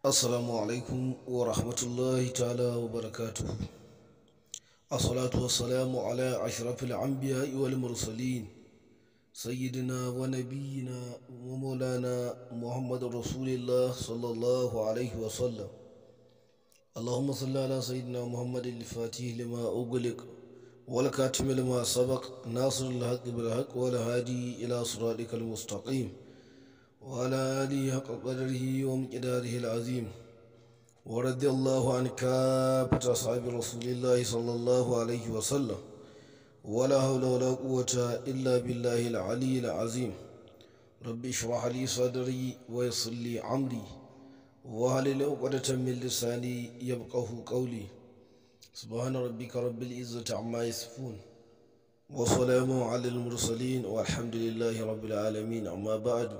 Assalamu alaikum wa rahmatullahi ta'ala wa barakatuhu. Assalatu wassalamu ala ashrafil anbiya'i wal mursalin sayyidina wa nabiyyina wa maulana Muhammadur Rasulillah sallallahu alaihi wa sallam. Allahumma salli ala sayyidina Muhammadin al-Fatih lima ughliq wal khatim lima sabaq nasiril haqqi bil haqq wal hadi ila siratikal mustaqim. وعلى آله حق قدره ومقداره العظيم، ورضي الله عن كافة أصحاب رسول الله صلى الله عليه وسلم، ولا حول ولا قوة إلا بالله العلي العظيم. ربي اشرح لي صدري ويسر لي أمري واحلل عقدة من لساني يفقه قولي. سبحان ربك رب العزة عما يصفون، وسلام على المرسلين، والحمد لله رب العالمين. أما بعد،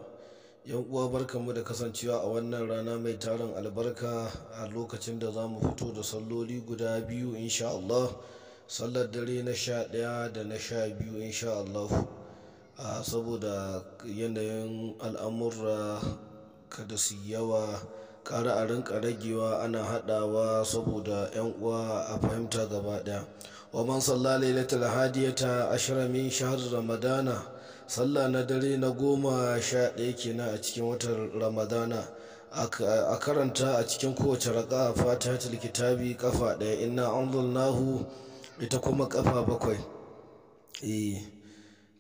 yan uwa, barkanmu da kasancewa a wannan rana mai tarin albarka, a lokacin da za mu fito da salloli guda biyu insha Allah, sallar dare na 11 da na 12 insha Allah. Saboda yanayin al'amurra kada su yawa, ƙara a rinka ragewa ana haɗawa saboda yan uwa a fahimta gaba ɗaya. Wa man salla lailatul hadiyata ashara min shahr ramadana, sallah na dare na 11 kenan a cikin watan Ramadana, a karanta a cikin kowace raka'a Fatihatul Kitabi kafa ɗaya, inna anzalnahu ita kuma kafa bakwai. Eh,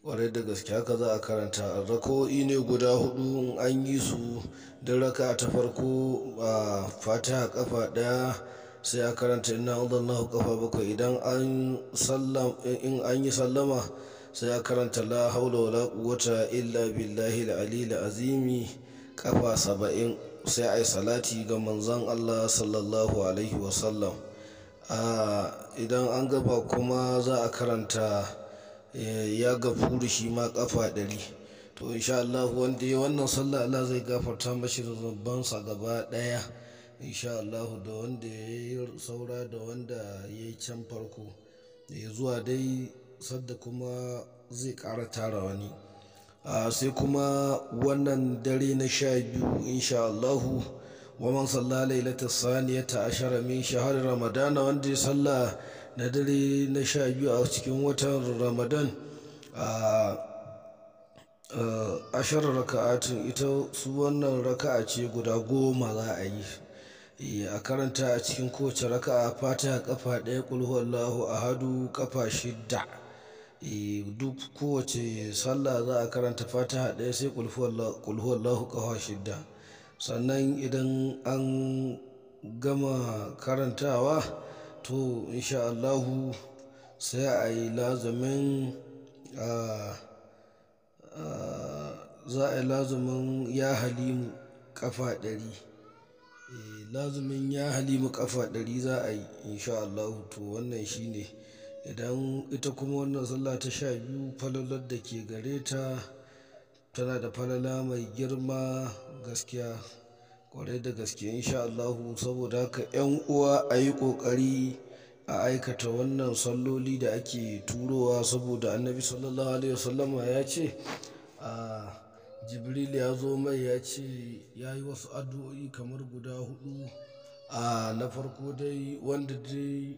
kwarai da gaske haka za a karanta. Raka'o'i ne guda hudu, an yi su da raka ta farko a Fatiha kafa ɗaya, sai a karanta inna anzalnahu kafa bakwai. Idan an sallam, in an yi sallama, sai a karanta la haula wala quwwata illa billahi al-ali azimi kafa 70, sai a yi salati ga manzon Allah sallallahu alaihi wasallam. Idan an gaba kuma za a karanta ya gafuru shi ma kafa 100. To insha Allah, wanda ya wannan sallah, Allah zai gafarta mashi zunubansa gaba ɗaya insha Allah, da wanda ya yi saura da wanda ya yi can farko ya zuwa dai sadda kuma zai ƙara tara wani. Sai kuma wannan dare na 12 insha Allahu, wa man salla lailata saniyata ashara min shahr ramadana, wanda ya salla na dare na 12 a cikin watan Ramadan, a ashara raka'atin, ita su wannan raka'a ce guda 10 za a yi. A karanta a cikin kowace raka'a Fatiha kafa ɗaya, qul huwallahu ahadu kafa shidda. Duk kowace sallah za a karanta Fatiha ɗaya, sai qul huwallahu kafa shidda. Sannan idan an gama karantawa, to insha Allahu sai a yi lazumin, za a yi lazumin ya halimu kafa 100. Lazumin ya halimu kafa 100 za a yi insha Allahu. To wannan shine. Idan ita kuma wannan sallah ta 12, falalar da ke gare ta, tana da falala mai girma gaskiya, kwarai da gaske insha Allahu. Saboda haka yan uwa, a yi ƙoƙari a aikata wannan salloli da ake turowa, saboda Annabi sallallahu alaihi wasallama ya ce a Jibril ya zo mai, ya ce ya yi wasu addu'o'i kamar guda hudu. A na farko dai, wanda dai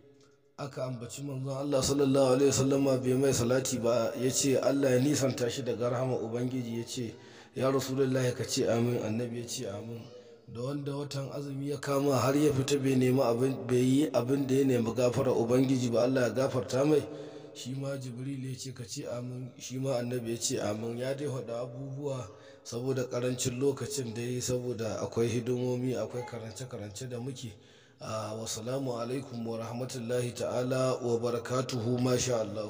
aka ambaci manzon Allah sallallahu alaihi wasallama bai mai salati ba, ya ce Allah ya nisanta shi daga rahama Ubangiji. Ya ce, ya Rasulullahi, ka ce amin. Annabi ya ce amin. Da wanda watan azumi ya kama har ya fita bai nemi abin, bai yi abin da ya nemi gafara Ubangiji ba, Allah ya gafarta mai, shi ma Jibril ya ce ka ce amin, shi ma Annabi ya ce amin. Ya dai faɗa abubuwa, saboda karancin lokacin da yi, saboda akwai hidimomi, akwai karance-karance da muke. Wasalamu alaikum wa rahmatullahi ta'ala wa barakatuhu, masha Allah.